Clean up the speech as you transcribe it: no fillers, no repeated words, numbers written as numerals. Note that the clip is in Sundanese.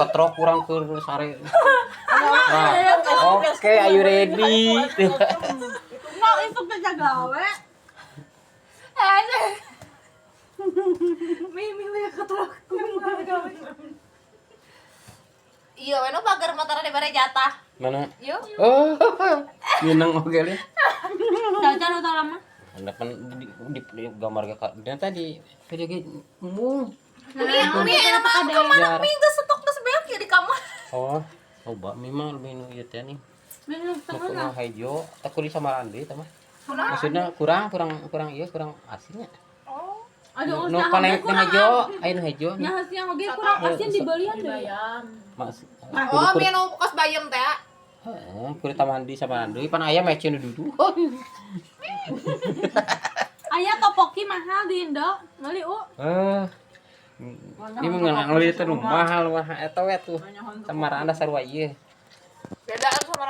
Ketrok kurang keur sare. Nah, oke, are you ready? Mau isuk teh gawe. Eh, Mi mi mi ketrok. Iya, we nu bager motorna dibere jatah. Mana? Yuk. Oh, minang oge leh. Caca nu lama. Anda pan di gambar ke dan tadi video ge embung. Mi, mi emang kemana Jar. mi geus stok geus beak ya di kamar. Oh, loba mi mah lebih nu ieu teh nih. Minum Nu setengah. nu hejo, tak kudu sama deui tah mah. Maksudnya kurang kurang kurang ieu kurang asinnya. Oh. Aduh, Nu kana nu hejo, aya nu hejo. Nya hasilnya oge kurang asin dibelian deh. Mas, Oh, mi nu kos bayam teh. Heeh, kudu tambahan di sama deui pan aya mecin nu dudu. Aya topoki mahal di Indo. Meuli u. Eh. Ini mah ngeli teh nu mahal mah eta we tuh. Samarana sarua ieu.